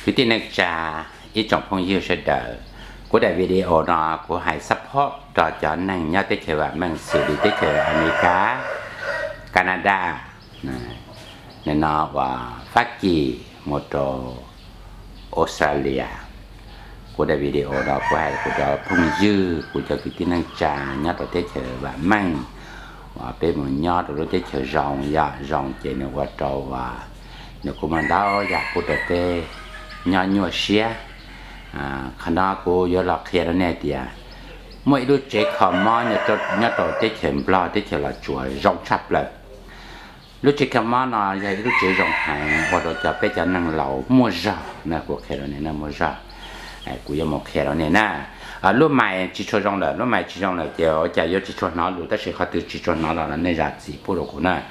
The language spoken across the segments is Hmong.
Kwv tij neej tsa, ib tsoom phooj ywg sawv daws, kuv daim video no kuv hais support rau cov neeg nyob teb chaws vam meej xws li teb chaws Amelikas, Canada, nim no uas Fab Kis mus rau Australia. Kuv daim video no kuv hais kuv cov phooj ywg, kuv cov kwv tij neej tsa nyob rau teb chaws vam meej, uas peb mus nyob rau lub teb chaws zoo, yog zoo ces nws ua rau uas nws kuj muaj ntau yam pub rau peb nyob nyuaj siab. Qhov no kuv yuav los qhia rau nej tias muaj ib lub tsev kho mob nyob rau teb chaws Nplog, teb chaws Los Tsuas zoo tshaj plaws. Lub tsev kho mob no yog ib lub tsev zoo heev ua rau cov peb cov neeg laus muaj zog na, kuv qhia rau nej na, muaj zog. Kuv yuav mus qhia rau nej na. Lub mais tsis tshua zoo lawm, lub mais tsis zoo lawm ces ua cas yuav tsis tshua hnov lus, tab sis qhov twg tsis tshua hnov los nej zam txim pub rau kuv na.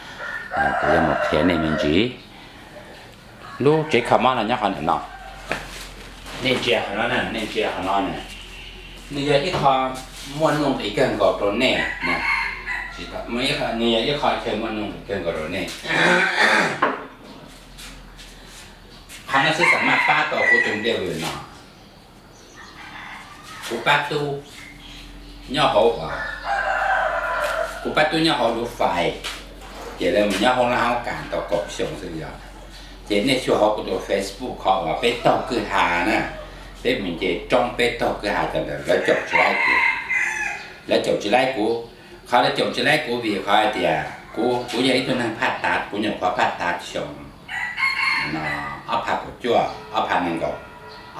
Kuv yuav mus qhia nej me ntsis. Lub tsev kho mob no nyob qhov ntawm no. Nej ntsia qhov no, nej ntsia qhov no na. Nws yog ib qho muaj nuj nqis kawg nkaus rau nej. Nws yog ib qho chaw muaj nuj nqis kawg nkaus rau nej. Qhov no xwb xam maj pab tau kuv tus npliaj vwm no. Kuv pab tub nyob hauv, kuv pab tub nyob hauv lub fais, ces lawv mus nyob hauv laj hauv kas tau kaum xyoo xwb yog. Ces nej xyuas hauv kuv tus Facebook qhov uas peb taug kwj ha na, peb mus nce roob peb taug kwj ha cov ntawd lawv caum tsis laib kuv. Lawv caum tsis laib kuv. Qhov lawv caum tsis laib kuv vim qhov hais tias kuv, kuv yog ib tug neeg phaj tav, kuv nyuam qhuav phaj tav xyoo ob phav kaum cuaj, ob phav nees nkaum,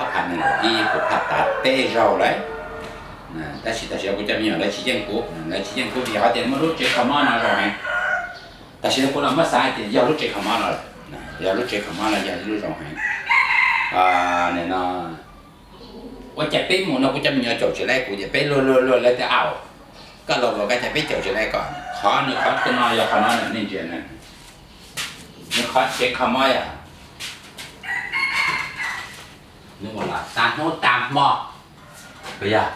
ob phav nees nkaum ib kuv phaj tav peb zaug lawm. Tab sis tam sim no kuv cov me nyuam lawv tsis yeej kuv, lawv tsis yeej kuv vim qhov tias muaj lub tsev kho mob no zoo heev. Tam sim no kuv los muab xav tias yog lub tsev kho mob no, yog lub tsev kho mob no yog ib lub zoo heev. Nim no ua cas peb mus no kuv cov me nyuam caum tsis laib kuv ces peb luag luag luag lawv tias au, koj los ua cas peb caum tsis laib koj. Qhov nws qhov twg no yog qhov no na, nej ntsia na, nws qhov tsev kho mob yog nws ua los tag hnub tag hmo. Puas yog?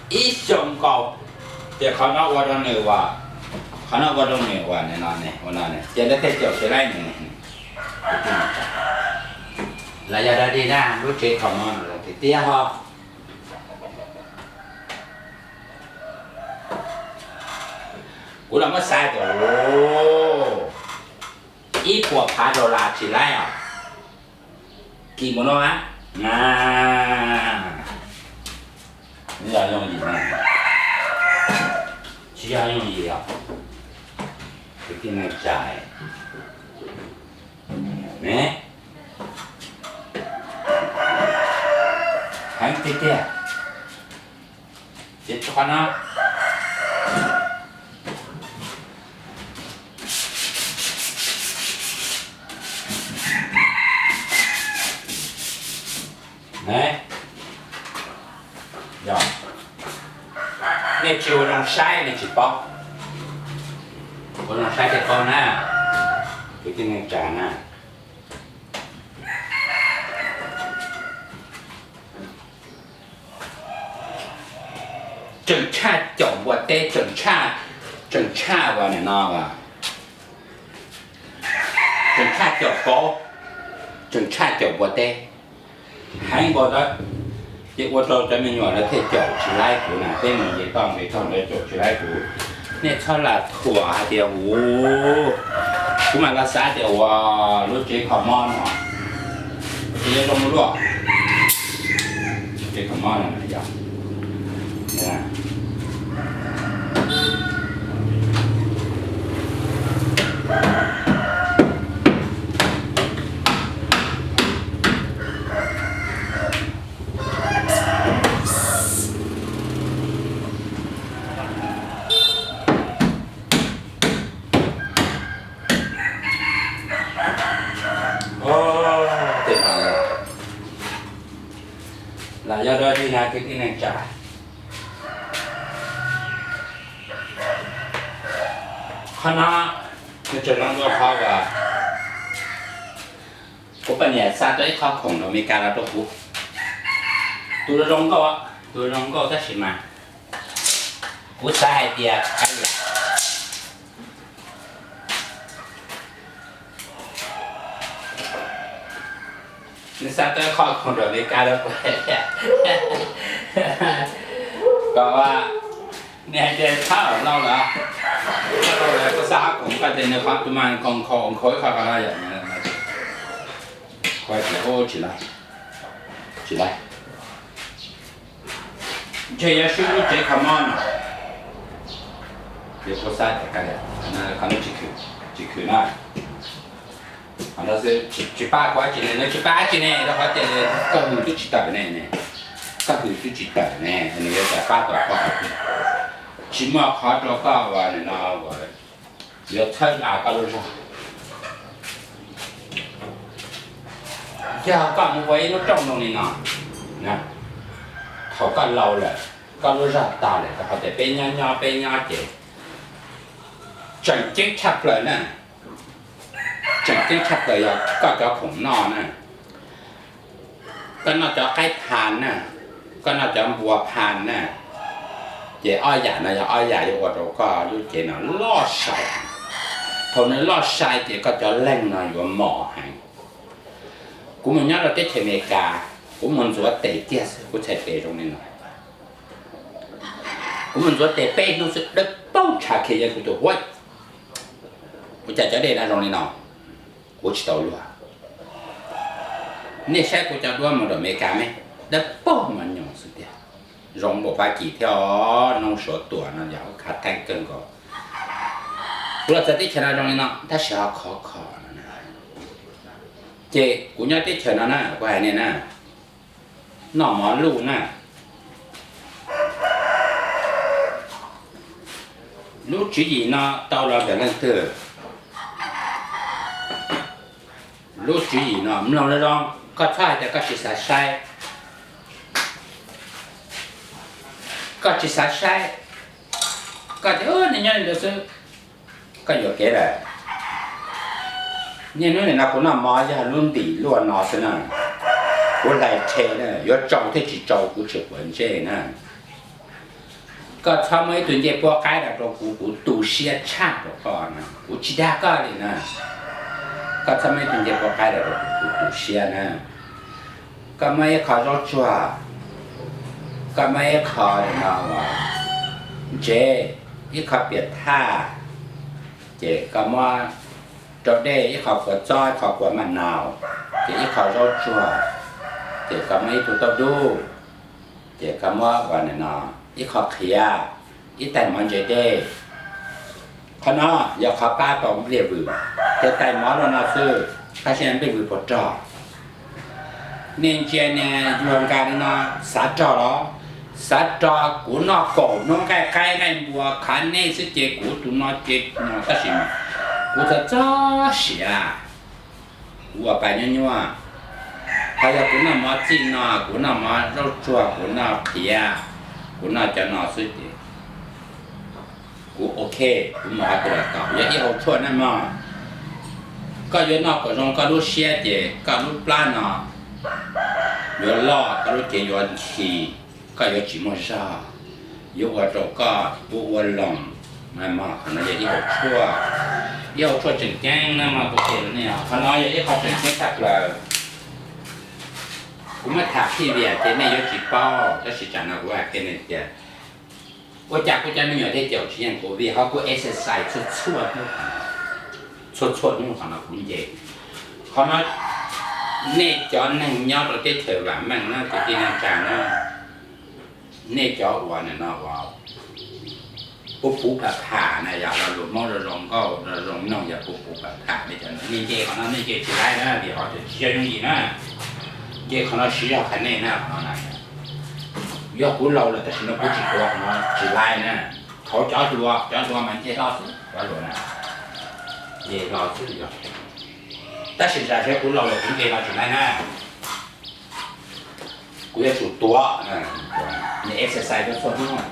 Ib xyoos nkaus, ces qhov no ua rau nws ua, qhov no ua rau nws ua no, ua no ces lawv thiaj caum tsis laib nws. Los yog dog dig na, lub tsev kho mob no tiag tiag ho. Kuv los muab xav tias ib puas phav dollar tsis laib os. Kis mus no a, tsis yog yooj yim os. Kwv tij neej tsa, heev tiag tiag. Ces tso qhov no, nej tsis ua zoo saib nej tsis paub, ua zoo saib thiaj paub na. Kwv tij neej tsa na, tseem tshaj caum npua teb, tseem tshaj, tseem tshaj ua nim no, tseem tshaj caum kauv, tseem tshaj caum npua teb. Heev npaum ntawd, ces ua rau cov me nyuam lawv thiaj caum tsis laib kuv na, peb mus nce toj nqis toj lawv caum tsis laib kuv. Nej txhob lam thuam hais tias u, kuv mam los xav tias ua lub tsev kho mob no, tsis yog zoo luaj, tsev kho mob no yog Lam yog dog dig na kwv tij neej tsa. Qhov no nws tseem zoo dua qhov uas kuv poj niam xa tau ib qho khoom rau Amelikas los rau kuv. Tus zoo nkauj, tus zoo nkauj tab sis mas kuv xav hais tias, nws xav tawb qhov khoom rau Amelikas lawm puas tias, kom, nws hais tias txhob lam lauj lawm, txhob lauj lawm, kuv xav khoom koj tias nws qhov tus mas nkhaus nkhaus ib qho ko no yom. Tsis laib, tsis laib. Ntshe yuav swb lub tsev kho mob no. Ces kuv xav tias, qhov no tsis khwm na. Qhov no xwb, tsis pab kuv dab tsi ne, nws tsis pab dab tsi ne, rau qhov tias koj hwm twb tsis tawm ne, koj hwm twb tsis tawm ne, nws yuav tsis pab tau koj. Tsis muaj qhov rau koj uas nim no uas yuav txhawb koj lub zog. Yog koj mus ua ib lub rooj zoo li no, thaum koj laus lawm, koj lub zog tag lawm, rau qhov tias peb nyob nyob peb nyob ces tseem ceeb tshaj plaws na, tseem ceeb tshaj plaws yog koj cov khoom noj na. Koj noj cov qaib pha na, koj noj cov npua pha na, ces ob yam no yog ob yam yuav ua rau koj lub cev no loj sai. Thaum nws loj sai ces koj cov leeg no yuav mos heev. Kuv mus nyob rau teb chaws Amelikas, kuv mus ntxuav tes kiag xwb kuv txhais tes zoo li no. Kuv mus ntxuav tes peb hnub xwb dawb paug tshav khiav yeej kuv tus huab. Ua cas cov dej no zoo li no? Kuv tsis tau luag. Nej saib kuv cov duab mus rau Amelikas me, dawb paug mas nyoos xwb tiag. Zoo npaum Fab Kis thiab os, noob Suav tuam no yog khav theeb kawg nkaus. Kuv los txawv teb chaws no zoo li no tab sis ho khov kho no na. Ces kuv nyob teb chaws no na, kuv hais nej na, noj mov luj na. Lub tswv yim no tau los ntawm leej twg? Lub tswv yim no mloog zoo zoo, koj txhob hais tias koj tsis xav saib. Koj tsis xav saib, koj tias nej nyob li ntawd xwb, koj yuam kev lawm. Niaj hnub nim no kuv noj mov yog lub ntim luaj no xwb na, kuv hlais rhe na, yuav tsau thiab tsis tsau kuv tsis quav ntsej na. Koj txhob muab ib tug ncej puab qaib los rau kuv, kuv tu siab tshaj rau koj na, kuv tsis dag koj li na. Koj txhob muab ib tug ncej puab qaib los rau kuv, kuv tu siab na. Koj muab ib qho zaub tsuag, koj muab ib qho no ntsev, ib qho piam thaj, ces koj muab rau dej ib qho kua txob ib qho kua maj nau, ces ib qho zaub tsuag, ces koj muab ib tug tauj dub, ces koj muab ua no ib qho qhiav, ib tais mov ntse dej. Qhov no yog qhov pab tau npliaj vwm, ces tais mov no no xwb, tab sis npliaj vwm puas rog? Nej ntsia ne, yuav nqa li no xav rog los? Xav rog kuv noj kaum hnub nqaij qaib nqaij npua khav nej xwb ces kuv tus no ces no tab sis kuv txawj txog siav, kuv ua pa nyuaj nyuaj. Ho yog kuv noj mov txij no, kuv noj mov zaub tsuag, kuv noj qhiav, kuv noj cov no xwb ces kuv ok, kuv mus qhov twg los tau. Yog ib hau tshuaj na mog, koj yuav noj kom zoo koj lub siab ces koj lub plab no yuav loj, koj lub cev yuav nthi, koj yuav tsis muaj zog, yuav ua rau koj ua ua loos. Qhov no yog ib hau tshuaj, ib hau tshuaj tseem ceeb na mog, kuv qhia rau nej os, qhov no yog ib qho tseem ceeb tshaj plaws. Kuv muab tham txhij vias ces nej yuav tsis paub, tab sis tsam no kuv hais qhia nej tias ua cas kuv cov me nyuam thiaj caum tsis yeej kuv vim ho kuv exercise txhua txhua hnub, txhua txhua hnub qhov no kuv nce. Qhov no nej cov neeg nyob rau teb chaws vam meej na kwv tij neej tsa na, nej cov uas nim no uas puv puv pham pham na, yog lo lus Hmoob zoo zoo nkauj zoo zoo mloog yog puv puv pham pham, nej cov no nej nce qhov no nej nce tsis laib na vim qhov tsis yog yooj yim na. Nce qhov no siv zog qhia nej na, qhov no na, yog kuv laus lawm tam sim no kuv tsis tuav qhov no tsis laib na. Thaum cov hluas, cov hluas mas nce hlo xwb, cov hluas na nce hlo xwb yog, tab sis tam sim kuv laus lawm kuv nce hlo tsis laib na. Kuv yuav tsum tuav, nws exercise txhua hnub.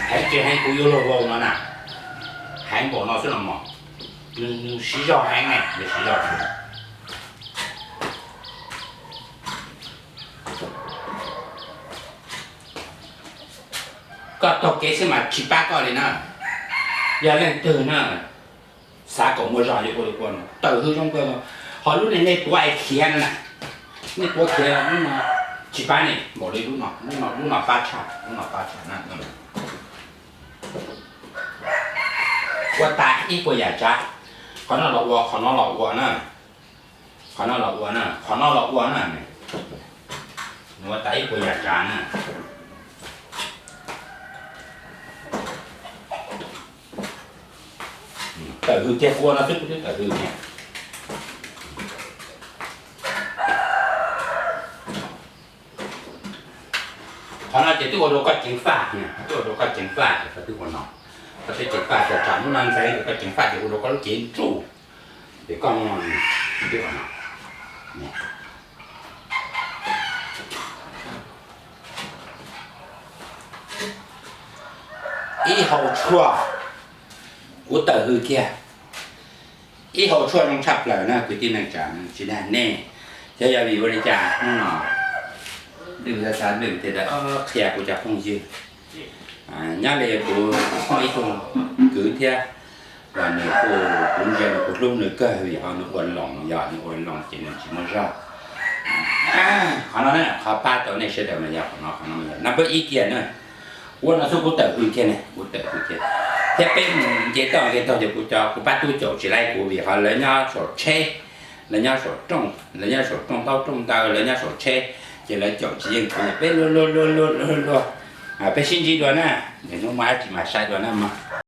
Heev tsis heev kuv yuav luag vau no na, heev npaum no xwb los mas. Nws siv zog heev, nws siv zog heev. Koj taug kev xwb mas tsis pab koj li na. Yog leej twg na xav kom muaj zog yuav ua li ua no, tawm hwj zoo kawg. Ho lub ne nej tuav es khiav no na, nej tuav khiav lub no tsis pab ne, npaum li lub no, lub no pab tshaj, lub no pab tshaj na. Ua tas ib puas yam tsav, qhov no los ua, qhov no los ua na, qhov no los ua na, qhov no los ua na, nws ua tas ib puas yam tsav na. Tawm hwj tiag, ua no xwb kuv twb tawm hwj tiag. Qhov no ces twb ua rau koj ceev faj, twb ua rau koj ceev faj ces koj twb ua no. Koj twb ceev faj, tsam hnub no ntxeev ces koj ceev faj ces ua rau koj lub cev ntsuj. Ces koj twb ua no. Ib hau tshuaj, kuv tawm hwj kiag. Ib hau tshuaj zoo tshaj plaws na kwv tij neej tsa, tsis dag nej. Xyov yog vim ua li cas hnub no Lwm xav, Lwm tias qhia kuv cov phooj ywg, nyob li kuv muaj ib tug kwv thiab, los nws kuj, kuv ntsia nws, kuv hlub nws kawg vim ho nws ua loos, yog nws ua loos ces nws tsis muaj zog. Qhov no na, qhov pab tau nej sawv daws mas yog qhov no, qhov no mas yog nab peb ib kiag na. Ua no xwb kuv tawm hwj kiag ne, kuv tawm hwj kiag. Thiab peb mus nce toj nce tog ces kuv cov, kuv pab tub caum tsis laib kuv vim qhov lawv nyob saum tsheb, lawv nyob saum rooj, lawv nyob saum rooj ntaub rooj ntawv, lawv nyob saum tsheb, ces lawv caum tsis yeej kuv, peb luag luag luag luag luag luag. Peb sib ntsib dua na, hnub muaj dab tsi mas saib dua na mog.